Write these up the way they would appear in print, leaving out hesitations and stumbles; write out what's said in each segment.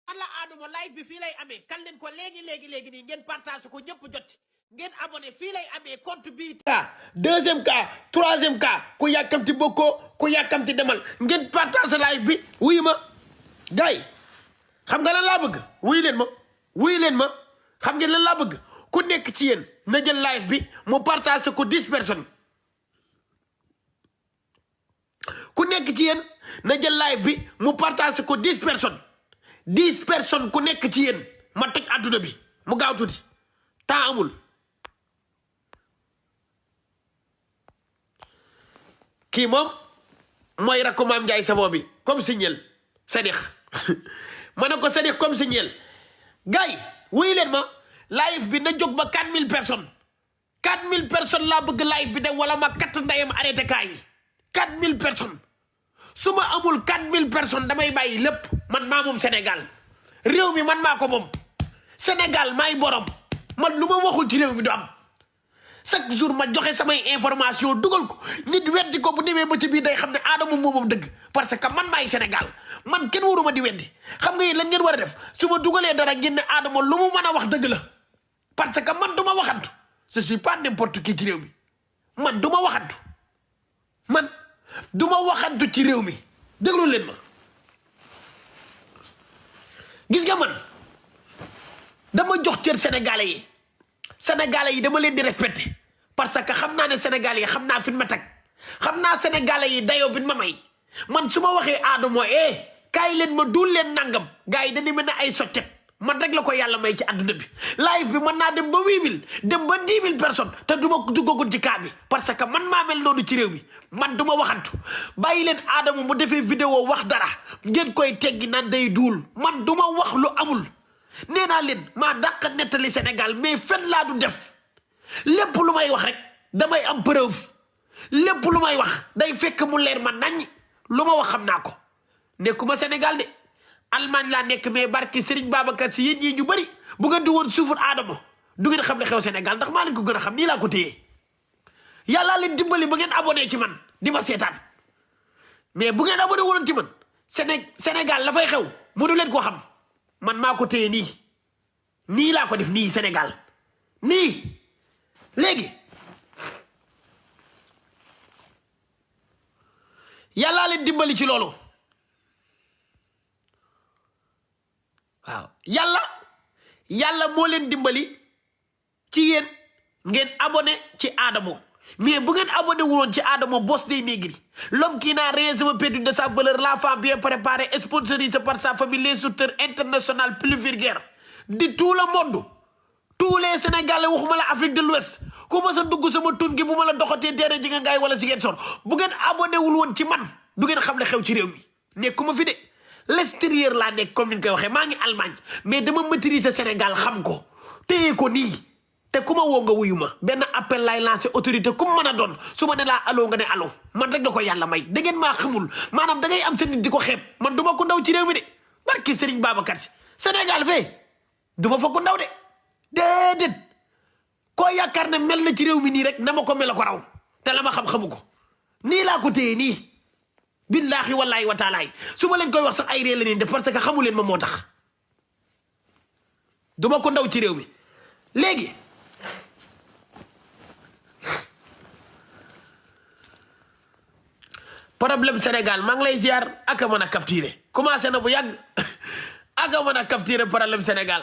alla Adamo live bi fii lay amee kan leen ko léegi nii ngeen partage ko ñëpp jot ngeen abonné fii lay amee compte bi cas deuxième cas troisième cas ku yàkkamti bokkoo ku yàkkamti demal ngeen partage live bi wuyu ma gars yi xam nga lan laa bëgg wuyu leen ma xam ngeen lan laa bëgg ku nekk ci yéen na jël live bi mu partage ko 10 personnes ku nekk ci yéen na jël live bi mu partage ko 10 personnes 10 personnes ku nekk ci yéen ma toj àdduna bi mu gaaw tuuti temps amul kii moom mooy rakku Maam Njaay Savon bi comme signal Sadikh ma ne ko Sadikh comme signal gars yi wuyu leen ma live bi na jóg ba 4000 personnes 4000 personnes laa bëgg live bi dem wala ma katt ndayam arrêté kaa yi 4000 personnes su ma amul 4000 personnes damay bàyyi lépp man maa moom Sénégal réew mi man maa ko moom Sénégal maay borom man lu ma waxul ci réew mi du am chaque jour ma joxe samay information dugal ko nit weddi ko bu demee ba ci biir day xam ne Adamo moom dëgg parce que man maay Sénégal man kenn waruma di weddi xam nga yéen lan ngeen war a def su ma dugalee dara ngeen ne Adamo lu mu mën a wax dëgg la parce que man du ma waxantu je suis pas n'importe qui ci réew mi man du ma waxantu man du ma waxantu ci réew mi déglu leen ma gis nga man dama jox cër sénégalais yi dama leen di respecté parce que xam naa ne sénégalais yi xam naa fi ma teg xam naa sénégalais yi dayoo bi ma may man su ma waxee Adamo kaay leen ma duul leen nangam gars yi dañuy mel ne ay soccet man rek la ko yàlla may ci àdduna bi live bi mën naa dem ba 8000 dem ba 10 000 personnes te du ma duggagul ci cas bi parce que man maa mel noonu ci réew mi man du ma waxantu bàyyi leen Adamo mu defee vidéo wax dara ngeen koy teggi naan day duul man du ma wax lu amul nee naa leen maa dàq nettali Sénégal mais fen laa du def lépp lu may wax rek damay am preuve lépp lu may wax day fekk mu leer ma nañ lu ma wax xam naa ko nekkuma Sénégal de Allemagne laa nekk mais barki Serigne Babacar si yéen ñii ñu bëri bu ngeen di woon suufur Adamo du ngeen xam ne xew Sénégal ndax maa leen ko gën a xam nii laa ko téye yàllaa leen dimbali ba ngeen abonné ci man di ma seetaan mais bu ngeen abonné woon ci man Sénégal la fay xew mënu leen koo xam man maa ko téye nii laa ko def nii Sénégal nii léegi yàllaa leen dimbali ci loolu waaw yàlla moo leen dimbali ci yéen ngeen abonné ci Adamo mais bu ngeen abonné wuloon ci Adamo boss day maigri l'homme qui n'a rien jamais perdu de sa valeur la femme bien préparée sponsorisée par sa famille les auteurs internationaux plus vulgaires de tout le monde tous les Sénégalais waxuma la Afrique de l'Ouest ku ma sa dugg sama tun gi bu ma la doxatee teere ji nga ngaay wala si ngeen son bu ngeen abonné wul woon ci man du ngeen xam ne xew ci réew mi nekkuma fi de l'extérieur laa nekk comme ni ñu koy waxee maa ngi Allemagne mais dama maîtriser Sénégal xam ko téye ko nii te ku ma woo nga wuyu ma benn appel laay lancé autorité ku mu mën a doon su ma ne laa allo nga ne allo man rek da ko yàlla may da ngeen maa xamul maanaam da ngay am sa nit di ko xeeb man du ma ko ndaw ci réew mi de barki Serigne Babacar si Sénégal fee du ma fa ko ndaw de déedéet koo yaakaar ne mel na ci réew mi nii rek na ma ko mel ko raw te la ma xam-xamu ko nii laa ko téye nii billaahi wallaahi wa taalaay su ma leen koy wax sax ay réew la nii def parce que xamu leen ma moo tax du ma ko ndaw ci réew mi léegi problème Sénégal maa ngi lay ziar ak a mën a capturer commencé na bu yàgg ak a mën a capturer problème Sénégal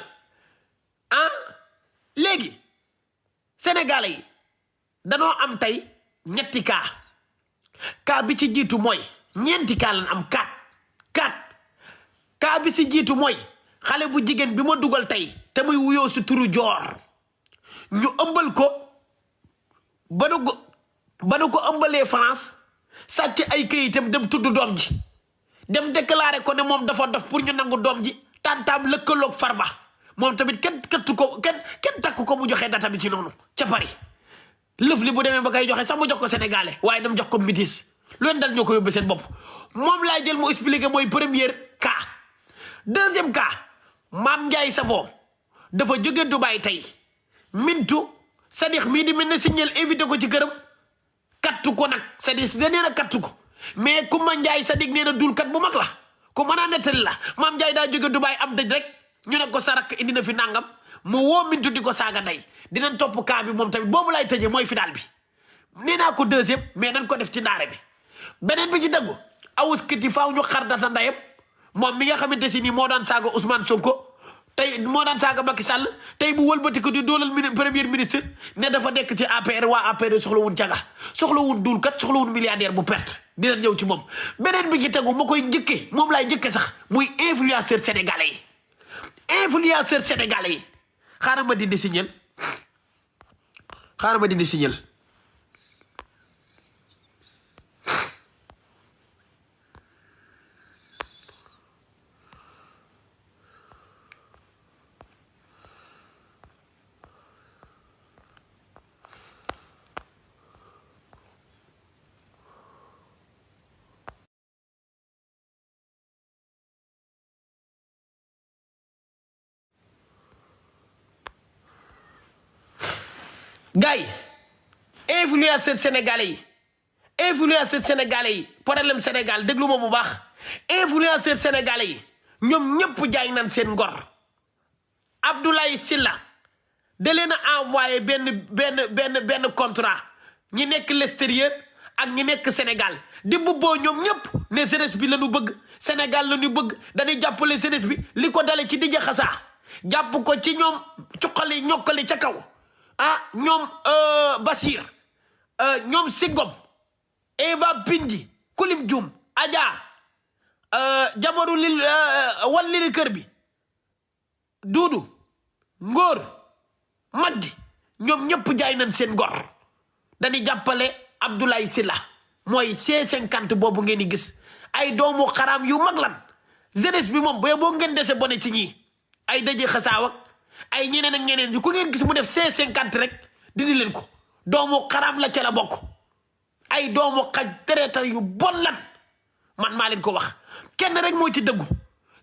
léegi Sénégalais yi danoo am tey ñetti cas bi ci jiitu mooy ñeenti cas lan am 4 cas bi ci jiitu mooy xale bu jigéen bi ma dugal tey te muy wuyoo si turu joor ñu ëmbal ko ba nu ko ëmbalee France sàcc ay këyitam dem tudd doom ji dem déclaré ko ne moom dafa dof pour ñu nangu doom ji tantaam lëkkaloog Farba moom tamit kenn takk ko mu joxe data bi ci noonu ca Paris lëf li bu demee ba koy joxe sax mu jox ko sénégalais waaye dem jox ko métis lu leen dal ñoo ko yóbbee seen bopp moom laa jël mu expliqué mooy premier cas deuxième cas Maam Njaay Savon dafa jóge Dubaï tey Mintu Sadikh mii di mel ne signal invité ko ci këram kattu ko nag Sadikh da nee na kattu ko mais Kumba Njaay Sadikh nee na dul kat bu mag la ku mën a nettali la Mame Ndiaye daa jóge Dubaay am dëj rek ñu ne ko sa rakk indi na fi nangam mu woo Mintu di ko saaga ndey dinañ topp kaa bi moom tamit boobu lay tëjee mooy final bi nee naa ko deuxième mais nañ ko def ci ndaare bi beneen bi ci dëggu awus kiti faaw ñu xar data ndeyam moom mi nga xamante si nii moo daan saaga Ousmane Sonko tey moo daan saaga Macky Sall tey bu wëlbati ko di doolal premier ministre ne dafa nekk ci APR waa APR soxlawul caga soxlawul duul kat soxlawul milliardaire bu perte dina ñëw ci moom beneen bi ci tegu ma koy njëkkee moom laay njëkkee sax muy influenceur sénégalais yi xaaral ma dindi signal gars yi influenceur sénégalais yi problème Sénégal déglu ma bu baax influenceur sénégalais yi ñoom ñëpp jaay nañ seen ngor Abdoulaye Sylla da leen a envoyé benn contrat ñi nekk l'extérieur ak ñi nekk Sénégal di bubboo ñoom ñëpp ne jeunesse bi la ñu bëgg Sénégal la ñu bëgg dañuy jàppale jeunesse bi li ko dale ci Dj Xassa jàpp ko ci ñoom cuqali ñokkali ca kaw ñoom Basir ñoom Singom Eva Pindi Kulim Dioum Adja jabaru wan lili kër bi Duudu Ngóor Maggi ñoom ñëpp jaay nañ seen ngor dañuy jàppale Abdoulaye Sylla mooy C50 boobu ngeen di gis ay doomu xaraam yu mag lan jeunesse bi moom boo ngeen dese bone ci ñii ay Dj Xassa ay ñeneen ak ñeneen ñu ku ngeen gis mu def C50 rek dindi leen ko doomu xaraam la ca la bokk ay doomu xaj tereetal yu bon lan man maa leen ko wax kenn rek moo ci dëggu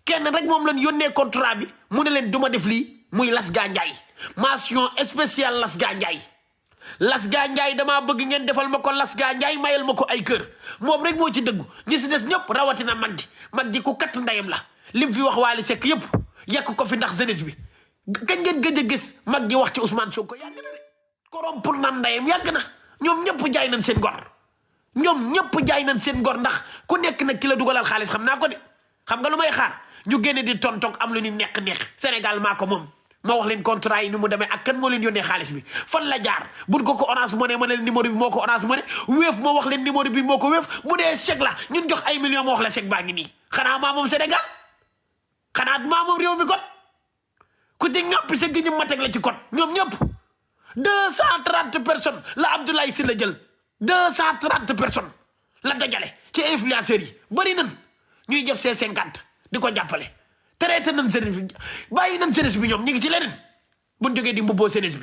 kenn rek moom lañ yónnee contrat bi mu ne leen duma def lii muy Lasga Ndiaye mention spéciale Lasga Ndiaye damaa bëgg ngeen defal ma ko Lasga Ndiaye mayal ma ko ay kër moom rek moo ci dëggu ñi si des ñëpp rawatina mag ji ku katt ndeyam la lim fi wax Wally Seck yëpp yàq ko fi ndax jeunesse bi kañ ngeen gëj a gis mag ji wax ci Ousmane Sonko yàgg na de korom pour nan ndeyam yàgg na ñoom ñëpp jaay nañ seen ngor ndax ku nekk nag ki la dugalal xaalis xam naa ko de xam nga lu may xaar ñu génne di tontoog am lu ñu neex Sénégal maa ko moom ma wax leen contrat yi ni mu demee ak kan moo leen yónnee xaalis bi fan la jaar buñ ko Orange Money ma leen numéro bi moo ko Orange Money Wave moo wax leen numéro bi moo ko Wave bu dee chèque la ñun jox ay millions ma wax la chèque baa ngi nii xanaa maa moom Sénégal xanaa maa moom réew mi kon ku ci ñàpp sa gi ñu mateg la ci code ñoom ñëpp 230 personnes la Abdoulaye Sylla jël 230 personnes la dajale ci influenceurs yi bëri nan ñuy jëf C50 di ko jàppale traité nañ jeunesse bi bàyyi nañ jeunesse bi ñoom ñu ngi ci leneen buñ jógee di mbubboo jeunesse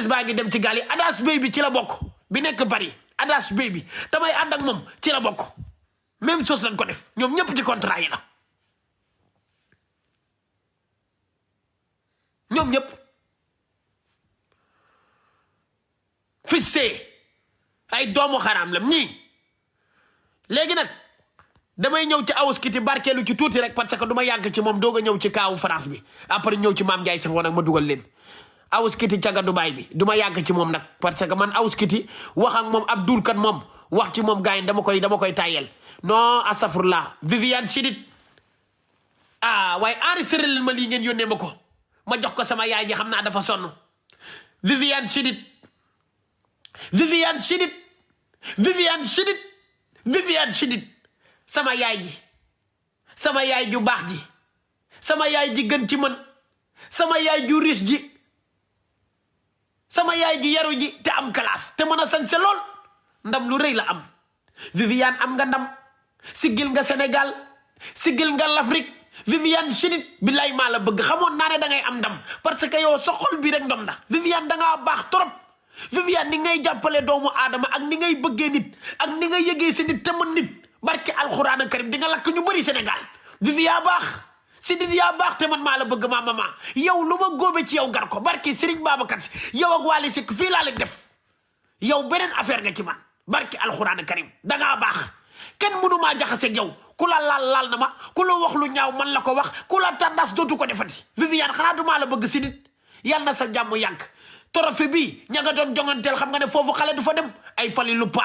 baa ngi dem ci gaal yi Adas Bay bi ci la bokk bi nekk Paris Adas Bay bi damay ànd ak moom ci la bokk même chose lañ ko def ñoom ñëpp ci contrat yi la ñoom ñëpp fissé ay doomu xaraam lam ñii léegi nag damay ñëw ci Awus Kiti barkeelu ci tuuti rek parce que du ma yàgg ci moom doog a ñëw ci kaawu France bi après ñëw ci Mame Ndiaye sax woon nag ma dugal leen Awus Kiti caga Dubaay bi du ma yàgg ci moom nag parce que man Awus Kiti wax ak moom ab duulkat moom wax ci moom gars yi dama koy tàyyel non astafurlah Viviane Chidid waaye enregistré leen ma lii ngeen yónnee ma ko ma jox ko sama yaay ji xam naa dafa sonn Viviane Chidid sama yaay ju baax ji sama yaay ji gën ci man sama yaay ju riche ji sama yaay ju yaru ji te am classe te mën a sañse lool ndam lu rëy la am Viviane am nga ndam siggil nga Sénégal siggil nga l'Afrique Viviane Chidid billaay maa la bëgg xamoon naa ne da ngay am ndam parce que yow sa xol bi rek ndam na Viviane da ngaa baax trop Viviane ni ngay jàppale doomu aadama ak ni ngay bëggee nit ak ni ngay yëgee si nit te mën nit barke alxuraan karim di nga lakk ñu bëri Sénégal Viviane baax Chidid yaa baax te man maa la bëgg ma mama yow lu ma góobe ci yow gar ko barke Serigne Babacar Si yow ak Wally Seck fii laa leen def yow beneen affaire nga ci man barke alxuraan karim da ngaa baax kenn mënu maa jaxaseeg yow ku la laal na ma ku la wax lu ñaaw man la ko wax ku la tendance dootu ko defati Viviane xanaa du maa la bëgg si nit yal na sa jàmm yàgg trophée bi ña nga doon jonganteel xam nga ne foofu xale du fa dem ay Fally Ipupa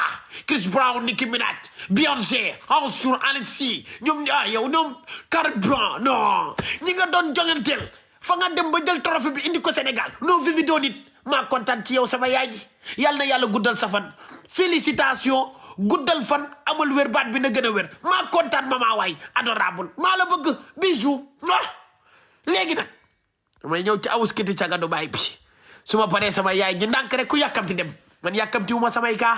Chris Brown Nicki Minaj Beyoncé Usher Alicia ñoom yow ñoom Carbon non ñi nga doon jonganteel fa nga dem ba jël trophée bi indi ko Sénégal non Vivi doon it maa kontaan ci yow sama yaay ji yal na yàlla guddal sa fan félicitation guddal fan amul wér baat bi na gën a wér maa kontaan mama waay adorable maa la bëgg bisou léegi nag damay ñëw ci awus kiti caga du baay bi su ma paree sama yaay ji ndànk rek ku yàkkamti dem man yàkkamti wu ma samay kaa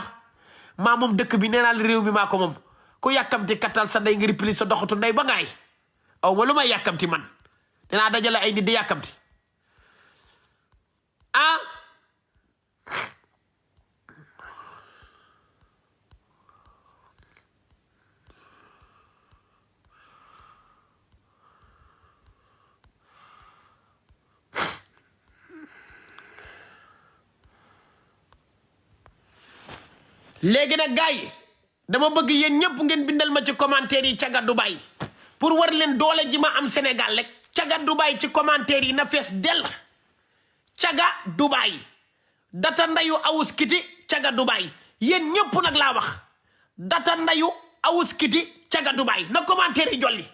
maa moom dëkk bi nee naa la réew mi maa ko moom ku yàkkamti kattal sa ndey nga ripli sa doxatu ndey ba ngaay aw ma lu may yàkkamti man dinaa dajale ay nit di yàkkamti léegi nag gars yi dama bëgg yéen ñëpp ngeen bindal ma ci commentaire yi caga Dubaay pour war leen doole ji ma am Sénégal rek caga Dubaay ci commentaire yi na fees dell caga Dubaay data ndayu awus kiti caga Dubaay yéen ñëpp nag laa wax data ndayu awus kiti caga Dubaay na commentaire yi jolli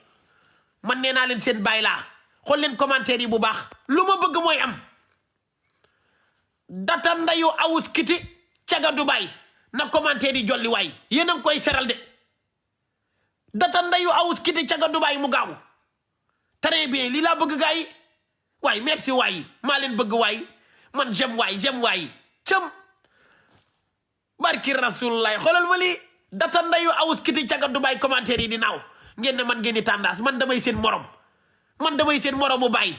man nee naa leen seen baay laa xool leen commentaire yi bu baax lu ma bëgg mooy am data ndayu awus kiti caga Dubaay na commentaire yi jolli waay yéen a ngi koy seral de data ndayu awus kiti caga Dubaay mu gaaw très bien lii laa bëgg gars yi waay merci waay maa leen bëgg waay man j'aime waay cëm barki rasulullah xoolal ma lii data ndayu awus kiti caga Dubaay commentaire yi di naaw ngeen ne man ngeen di tendance man damay seen morom mu bàyyi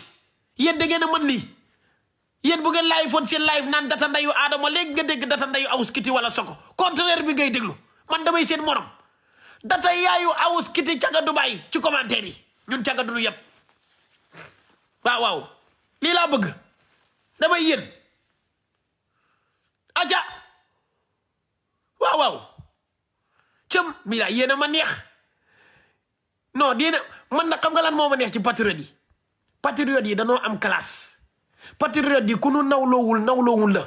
yéen da ngeen a mën lii yéen bu ngeen live foon seen live naan data ndayu aadama léegi nga dégg data ndayu awus kiti wala soko contraire bi ngay déglu man damay seen morom data yaayu awus kiti caga Dubaay ci commentaire yi ñun caga du lu yëpp waaw lii laa bëgg damay yéen aja waaw cëm mi la yéen a ma neex non yéen man na xam nga lan moo ma neex ci patriote yi danoo am classe patriote yi ku nu nawloowul la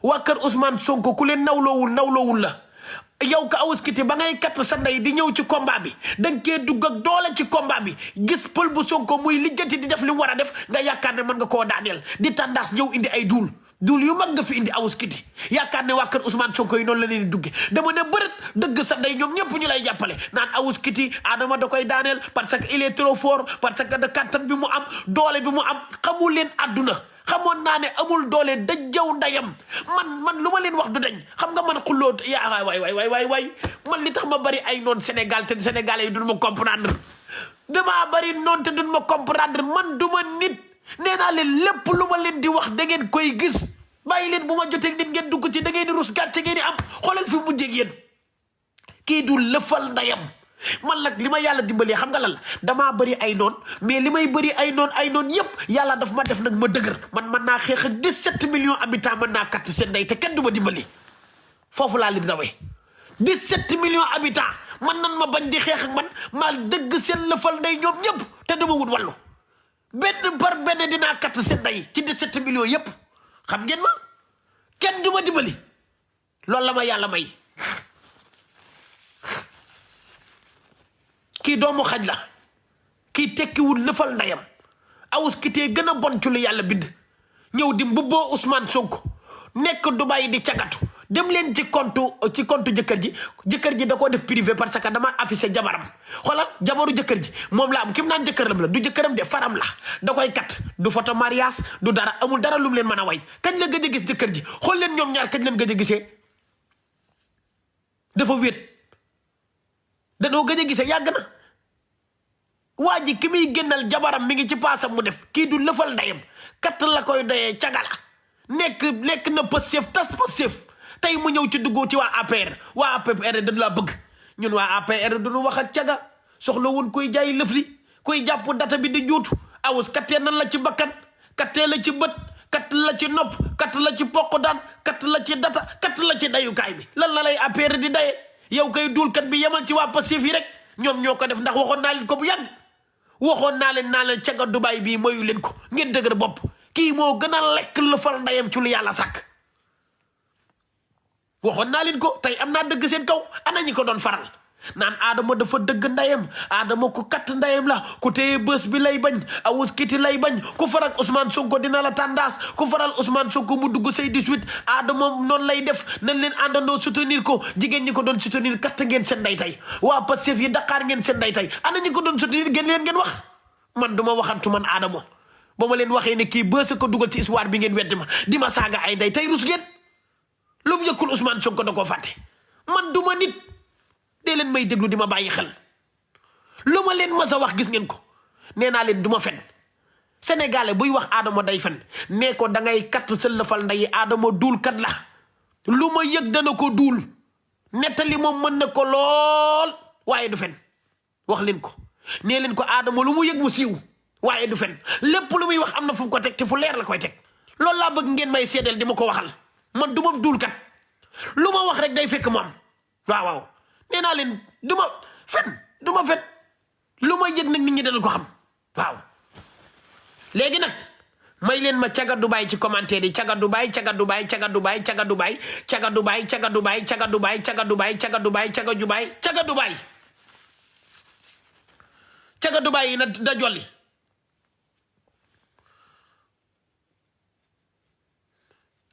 waa kër Ousmane Sonko ku leen nawloowul la yow ka awus kiti ba ngay katt sa ndey di ñëw ci combat bi danga kee dugg ak doole ci combat bi gis pël bu Sonko muy lijjanti di def li mu war a def nga yaakaar ne mën nga koo daaneel di tàndaas ñëw indi ay duul yu mag nga fi indi awus kiti yaakaar ne waa kër Ousmane Sonko yi noonu la leen di dugge dama ne bërët dëgg sa ndey ñoom ñëpp ñu lay jàppale naan awus kiti Adama da koy daaneel parce que il est trop fort parce que de kattan bi mu am doole bi mu am xamul leen àdduna xamoon naa ne amul doole dajjaw ndayam man lu ma leen wax du dañ xam nga man xulloo yaa waay man li tax ma bari ay noon Sénégal te Sénégalais yi duñ ma comprendre damaa bari noon te duñ ma comprendre man du ma nit nee naa leen lépp lu ma leen di wax da ngeen koy gis bàyyi leen bu ma jotee nit ngeen dugg ci da ngeen di rus gàcce ngeen di am xoolal fi mujjee ak yéen kii du lëfal ndayam man nag li ma yàlla dimbalee xam nga lan la damaa bëri ay noon mais li may bëri ay noon yëpp yàlla daf ma def nag ma dëgër man mën naa xeex ak 17 millions habitants mën naa katt seen ndey te kenn du ma dimbali foofu laa leen rawee 17 millions habitants man nan ma bañ di xeex ak man maa dëgg seen lëfal ndey ñoom ñëpp te dama wut wàllu benn par benn dinaa katt seen ndey ci 17 millions yëpp xam ngeen ma kenn du ma dimbali loolu la ma yàlla may kii doomu xaj la kii tekkiwul lëfal ndeyam awus kitee gën a bon ci lu yàlla bind ñëw di mbubboo Ousmane Sonko nekk Dubaay di cagatu dem leen ci compte jëkkër ji da koo def privé parce que dama affiché jabaram xoolal jabaru jëkkër ji moom la am kim naan jëkkëram la du jëkkëram de faram la da koy kat du photo mariage du dara amul dara lu mu leen mën a way kañ la gëj a gis jëkkër ji xool leen ñoom ñaar kañ leen gëj a gisee dafa wéet danoo gëj a gisee yàgg na waa ji ki muy génnal jabaram mi ngi ci paasam mu def kii du lëfal ndeyam kat la koy doyee cagala nekk na Pastef tas Pastef tey mu ñëw ci dugg ci waa APR dañu laa bëgg ñun waa APR duñu wax ak caga soxla woon kuy jaay lëf li kuy jàpp data bi di juutu awus kattee nan la ci bakkan kattee la ci bët katt la ci nopp katt la ci poq daan katt la ci data katt la ci dayukaay bi lan la lay APR di daye yow kay duulkat bi yemal ci waa Pastef yi rek ñoom ñoo ko def ndax waxoon naa leen ko bu yàgg waxoon naa leen caga Dubaay bii moyu leen ko ngeen dëgër bopp kii moo gën a lekk lëfal ndeyam ci lu yàlla sàkk waxoon naa leen ko tey am naa dëgg seen kaw ana ñi ko doon faral naan Adama dafa dëgg ndeyam Adama ku katt ndeyam la ku téye bës bi lay bañ awus kiti lay bañ ku faral Ousmane Sonko dina la tàndaas ku faral Ousmane Sonko mu dugg say 18 Adama noonu lay def nañ leen àndandoo soutenir ko jigéen ñi ko doon soutenir katt ngeen seen ndey tey waa Pastef yi Dakar ngeen seen ndey tey ana ñi ko doon soutenir gën leen ngeen wax man duma waxantu man Adama ba ma leen waxee ne kii bës ko dugal ci histoire bi ngeen weddi ma di ma saaga ay ndey tey rus ngeen lu mu yëkkul Ousmane Sonko da koo fàtte man duma nit dee leen may déglu di ma bàyyi xel lu ma leen mas a wax gis ngeen ko nee naa leen du ma fen sénégalais buy wax Adama day fen nee ko da ngay katt sa lëfal ndeyi Adama duul kat la lu ma yëg dana ko duul nettali moom mën na ko lool waaye du fen wax leen ko nee leen ko Adama lu mu yëg mu siiw waaye du fen lépp lu muy wax am na fu mu ko teg te fu leer la koy teg loolu laa bëgg ngeen may seedeel di ma ko waxal man du ma duul kat lu ma wax rek day fekk mu am waaw nee naa leen du ma fen lu ma yëg nag nit ñi dana ko xam waaw léegi nag may leen ma caga Dubaay ci commentaire yi caga Dubaay caga Dubaay caga Dubaay caga Dubaay caga Dubaay caga Dubaay caga Dubaay caga Dubaay caga Dubaay caga Dubaay caga Dubaay caga Dubaay yi na da jolli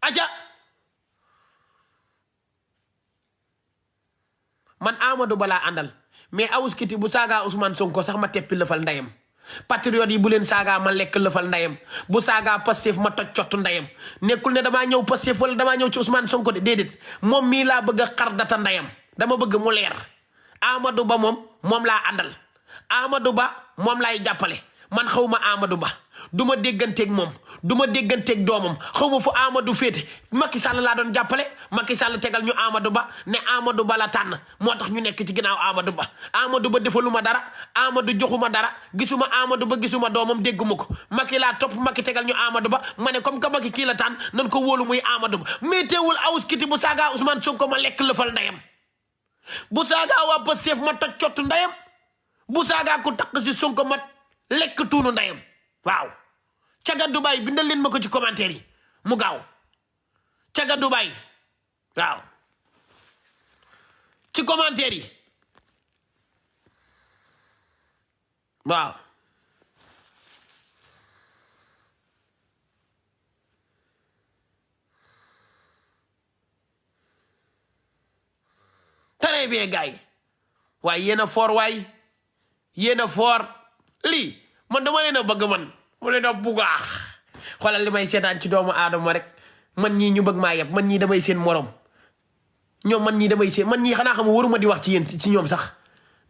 aja man Amadou Ba laa àndal mais awuskiti bu saagaa Ousmane Sonko sax ma teppi lëfal ndeyam patriote yi bu leen saagaa ma lekk lëfal ndeyam bu saagaa Pastef ma toj cottu ndeyam nekkul ne damaa ñëw Pastef wala damaa ñëw ci Ousmane Sonko de déedéet moom mii laa bëgg a xar data ndeyam dama bëgg mu leer Amadou Ba moom laa àndal Amadou Ba moom laay jàppale man xaw ma Amadou Ba du ma dégganteeg moom du ma dégganteeg doomam xaw ma fu Amadou féete Macky Sall laa doon jàppale Macky Sall tegal ñu Amadou Ba ne Amadou Ba la tànn moo tax ñu nekk ci ginnaaw Amadou Ba defaluma dara Amadou joxuma dara gisuma Amadou Ba gisuma doomam dégguma ko Macky laa topp Macky tegal ñu Amadou Ba ma ne comme que Macky kii la tànn nan ko wóolu muy Amadou Ba mais teewul awuskiti bu saagaa Ousmane Sonko ma lekk lëfal ndeyam bu saagaa waa Pastef ma toj cottu ndeyam bu saagaa ku takk si Sonko ma lekk tuunu ndeyam waaw caga Dubaay bindal leen ma ko ci commentaire yi mu gaaw caga Dubaay waaw ci commentaire yi waaw très bien gars yi waaye yéen a foor waay yéen a foor lii man dama leen a bëgg man mu leen a bugaax xoolal li may seetaan ci doomu aadama rek man ñii ñu bëgg maa yeb man ñii damay seen morom ñoom man ñii xanaa xam waruma di wax ci yéen ci ñoom sax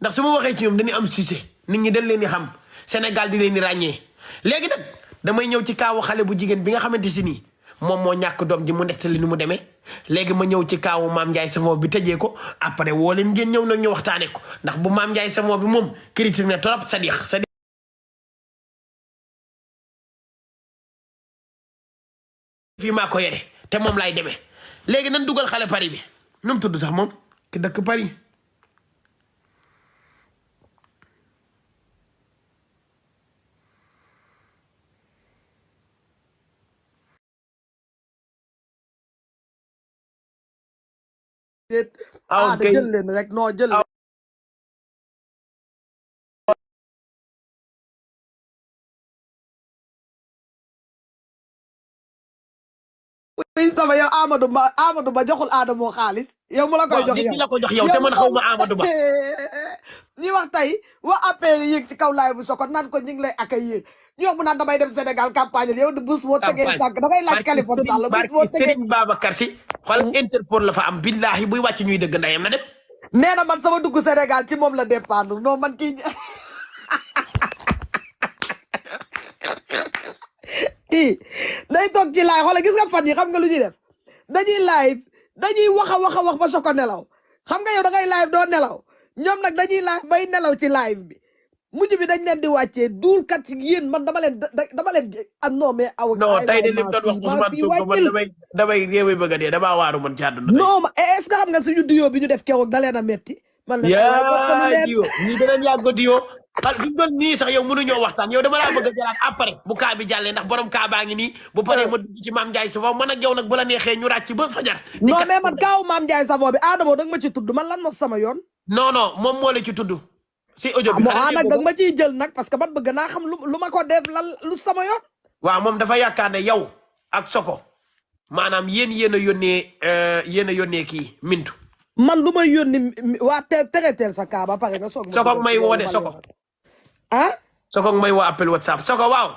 ndax su ma waxee ci ñoom dañuy am succès nit ñi dañ leen di xam Sénégal di leen di ràññee léegi nag damay ñëw ci kaawu xale bu jigéen bi nga xamante si nii moom moo ñàkk doom ji mu nettali ni mu demee léegi ma ñëw ci kaawu Mame Ndiaye Savon bi tëjee ko après woo leen ngeen ñëw nag ñu waxtaanee ko ndax bu Mame Ndiaye Savon bi moom critique na trop c'est-à-dire fii maa ko yore te moom laay demee léegi nan dugal xale Paris bi nu mu tudd sax moom ki dëkk Paris jël leen rek non jël sama yow Amadou Ba joxul Adamo xaalis yow mu la koy jox yow la ko jox yow te man xaw ma Amadou Ba ñi wax tey wa appel yéeg ci kaw laay bu soko naan ko ñu ngi lay accueillir ñu wax mu naan damay dem Sénégal campagne yow di bus boo tegee sànq dangay laaj Californie Sall bus boo tegee Serigne Babacar Sy xool Interpol la fa am billahi buy wàcc ñuy dëgg ndayam na dem nee na man sama dugg Sénégal ci moom la dépendre non man kii day toog ci live xoolal gis nga fan yi xam nga lu ñuy def dañuy live dañuy wax a wax ba soko nelaw xam nga yow da ngay live doo nelaw ñoom nag dañuy live bay nelaw ci live bi mujj bi dañ leen di wàccee duul kat yéen man dama leen am non mais aw non tey de lim doon wax Ousmane Sonko man damay réew bëgg a dee damaa waaru man ci àdduna non est-ce que xam nga suñu duyoo bi ñu def keroog da leen a metti man leen ay waay bokkalu leen Dio ñii danañ yàgg Dio xal fi mu doon nii sax yow mënuñoo waxtaan yow dama laa bëgg a jëlaat après bu kaa bi jàllee ndax borom kaa baa ngi nii bu paree ma dugg ci Mame Ndiaye Savon man ak yow nag bu la neexee ñu ràcc ba fajar non mais man kaaw Mame Ndiaye Savon bi Adamo da nga ma ci tudd man lan moo sama yoon non moom moo la ci tudd si audio bi moo nag da nga ma ciy jël nag parce que man bëgg naa xam lu ma ko def lan lu sama yoon waaw moom dafa yaakaar ne yow ak Soko maanaam yéen a yónnee kii Mintu man lu may yónni waa tereteel sa kaa ba pare nga soog Soko may woo de Soko ah Soko may woo appel WhatsApp Soko waaw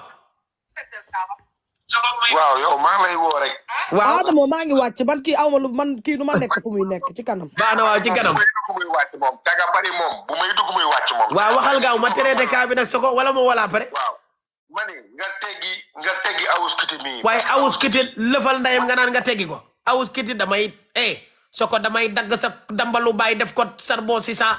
waaw yow maa ngi lay woo rek. waaw Adamo maa ngi wàcc man kii awma lu man kii du ma nekk fu muy nekk ci kanam baax na waaw ci kanam bu may dugg muy wàcc moom daga bari moom bu may dugg muy wàcc moom. waaw waxal gaaw ma traité cas bi nag Soko wala ma wala après waaw ma ne nga teggi awus kiti mi. waaye awus kiti lëfal ndayam nga naan nga teggi ko awus kiti damay Soko damay dagg sa dambalu baay def ko sarbo si sa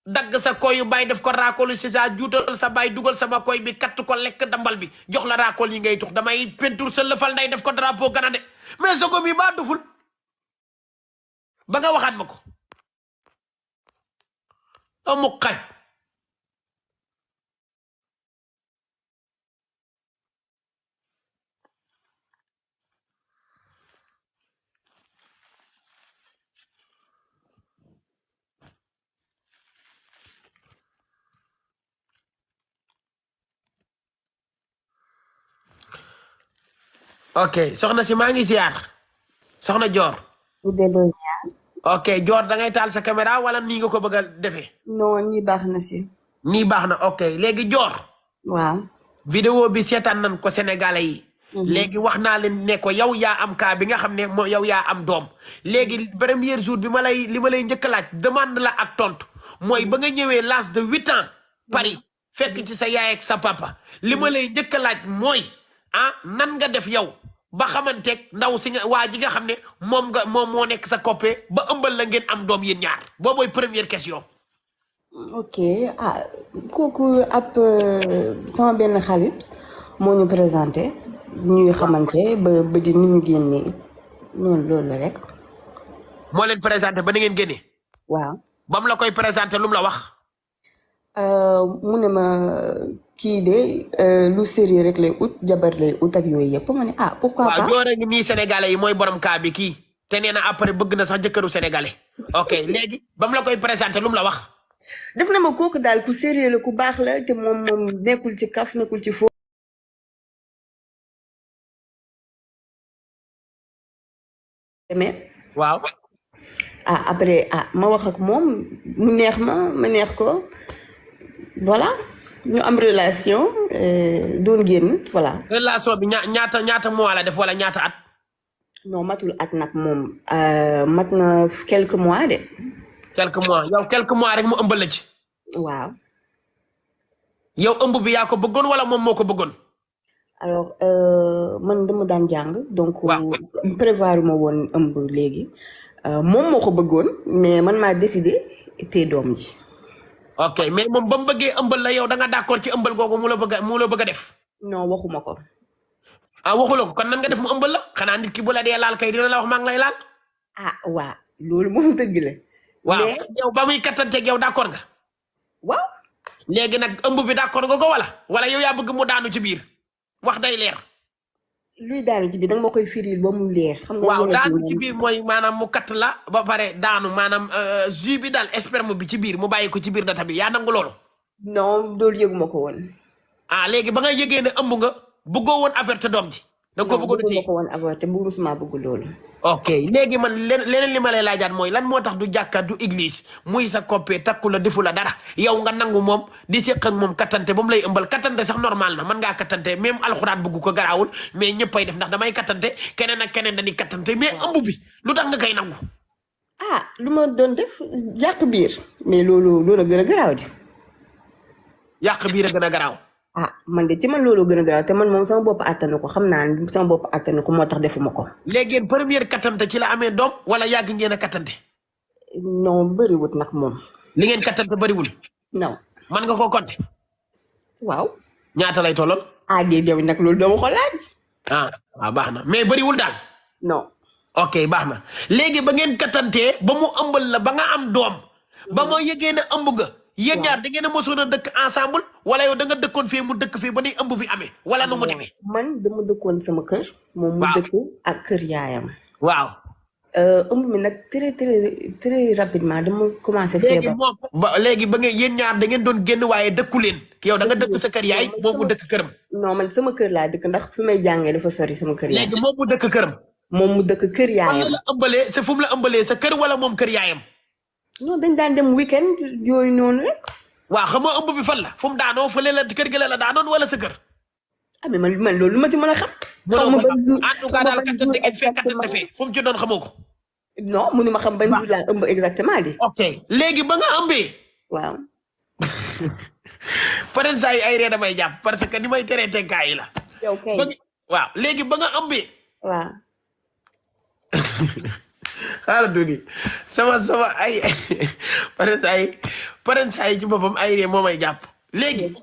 dagg sa koy yu baay def ko raakolu si sa juutal sa baay dugal sama koy bi katt ko lekk dambal bi jox la raakol yi ngay tux damay pentur sa lëfal nday def ko drapeau Canada mais Soko mi baa duful ba nga waxaat ma ko amu xaj ok soxna si maa ngi ziar soxna Joor bu delloo ziar. ok Joor da ngay taal sa caméra wala nii nga ko bëgg a defee non ñi baax na si. nii baax na ok léegi Joor waaw. vidéo bi seetaan nañ ko sénégalais yi léegi wax naa leen ne ko yow yaa am cas bi nga xam ne moo yow yaa am doom léegi premier jour bi li ma lay njëkk a laaj demande la ak tontu mooy ba nga ñëwee l'âge de 8 ans Paris fekk ci sa yaay ak sa papa li ma lay njëkk a laaj mooy nan nga def yow ba xamanteeg ndaw si nga waa ji nga xam ne moom moo nekk sa coppe ba ëmbal la ngeen am doom yéen ñaar boobooy première question. ok kooku ab sama benn xarit moo ñu présenté ñuy xamante ba di ni ñu génnee noonu loolu la rek. moo leen présenté ba ni ngeen génnee. waaw. ba mu la koy présenté lu mu la wax. mu ne ma kii de lu sérieux rek lay ut jabar lay ut ak yooyu yëpp ma ne pourquoi pas. waaw joore ngi nii sénégalais yi mooy borom cas bi kii te nee na après bëgg na sax jëkkëru sénégalais ok léegi ba mu la koy présenté lu mu la wax. def na ma kooku daal ku sérieux la ku baax la te moom nekkul ci kaf nekkul ci fo. waaw. après ma wax ak moom mu neex ma neex ko voilà ñu am relation doon génn voilà. relation bi ñaata mois la def wala ñaata at. non matul at nag moom mat na quelques mois de. quelques mois yow quelques mois rek mu ëmbal la ci. waaw. yow ëmb bi yaa ko bëggoon wala moom moo ko bëggoon. alors man dama daan jàng donc. waaw prévoir ma woon ëmb léegi. moom moo ko bëggoon mais man maa décidé te doom ji. ok mais moom ba mu bëggee ëmbal la yow da nga d'accord ci ëmbal googu mu la bëgg a def. non waxuma ko. waxula ko kon nan nga def mu ëmbal la xanaa nit ki bu la dee laal kay dina la wax maa ngi lay laal. waa loolu moom dëgg la. waaw yow ba muy kattanteeg yow d'accord nga. waaw. léegi nag ëmb bi d'accord nga ko wala yow yaa bëgg mu daanu ci biir wax day leer. luy daanu ci biir danga ma koy firil ba mu leer. xam nga waaw daanu ci biir mooy maanaam mu katt la ba pare daanu maanaam jus bi daal sperme bi ci biir mu bàyyi ko ci biir data bi yaa nangu loolu. non loolu yëguma ko woon. léegi ba nga yëgee ne ëmb nga bëggoo woon avorter doom ji. da nga ko bëggoon a téye ko woon avorter bu musuma bëgg loolu. ok léegi man leneen li ma lay laajaat mooy lan moo tax du jàkka du église muy sa coppee takku la defu la dara yow nga nangu moom di seq ak moom kattante ba mu lay ëmbal kattante sax normal na mën ngaa kattante même alxuraan bëgg ko garaawul mais ñëppay def ndax damay kattante keneen ak keneen dañuy kattante mais ëmb bi lu tax nga koy nangu. lu ma doon def yàq biir mais loolu a gën a garaaw di. yàq biir a gën a garaaw. man de ci man loolu gën a garaaw te man moom sama bopp attanu ko xam naa ne sama bopp attanu ko moo tax defuma ko. léegi première kattante ci la amee doom wala yàgg ngeen a kattante. non bëriwut nag moom. li ngeen kattante bëriwul. non. man nga koo compter. waaw. ñaata lay tolloon. déedéet nag loolu dama ko laaj. waaw baax na mais bëriwul daal. non. ok baax na léegi ba ngeen kattantee ba mu ëmbal la ba nga am doom ba moo yëgee ne ëmb nga yéen ñaar da ngeen a mosoon a dëkk ensemble wala yow da nga dëkkoon fii mu dëkk fii ba ni ëmb bi amee wala nu mu demee man dama dëkkoon sama kër moom mu waaw dëkk ak kër yaayam waaw ëmb mi nag très rapidement dama commencé léegi feebar moom léegi ba ngeen yéen ñaar da ngeen doon génn waaye dëkku leen yow da nga dëkk sa kër yaay moom mu dëkk këram non man sama kër laa dëkk ndax fi may jàngee dafa sori sama kër yaay léegi moom mu dëkk këram moom mu dëkk kër fan la yaayam la ëmbalee c'est fu mu la ëmbalee sa kër wala moom kër yaayam non dañ daan dem weekend yooyu noonu rek waaw xam nga ëmb bi fan la fu mu daanoo fële la kër gi la daanoon wala sa kër ah mais man loolu lu ma ci mën a xam mënoo ma ko ban jour xam en tout cas daal kattante ngeen fee kattante fee fu mu ci doon xamoo ko non mënu ma xam ban waaw jour laa ëmb exactement di ok léegi ba nga ëmbee waaw paren saa yi ay ree damay jàpp parce que ni may traité gaa yi la yow kay waaw léegi ba nga ëmbee waaw xaaral tuuti sama ay paren saa yi ci boppam ay ree moo may jàpp léegi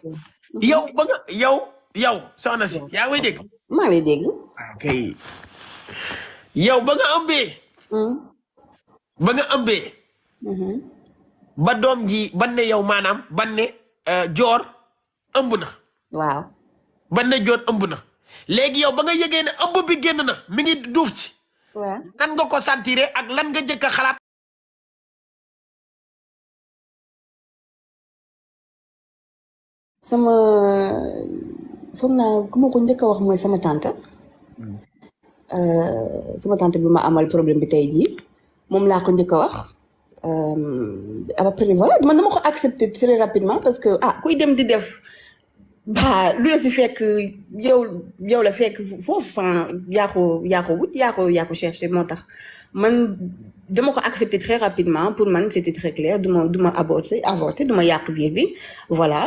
yow ba nga yow soxna si yaa ngi may dégg maa ngi lay dégg ok yow ba nga ëmbee ba nga ëmbee ba doom ji ban ne yow maanaam ban ne joor ëmb na waaw ban ne joor ëmb na léegi yow ba nga yëgee ne ëmb bi génn na mi ngi duuf ci waaw nan nga ko sentiré ak lan nga jëkk a xalaat sama foog naa ku ma ko njëkk a wax mooy sama tante bi ma amal problème bi tey jii moom laa ko njëkk a wax après voilà man dama ko accepter très rapidement parce que kuy dem di def lu la si fekk yow la fekk foofu fan yaa ko wut yaa ko chercher moo tax man dama ko accepter très rapidement pour man c'était très clair du ma avorter du ma yàq biir bi voilà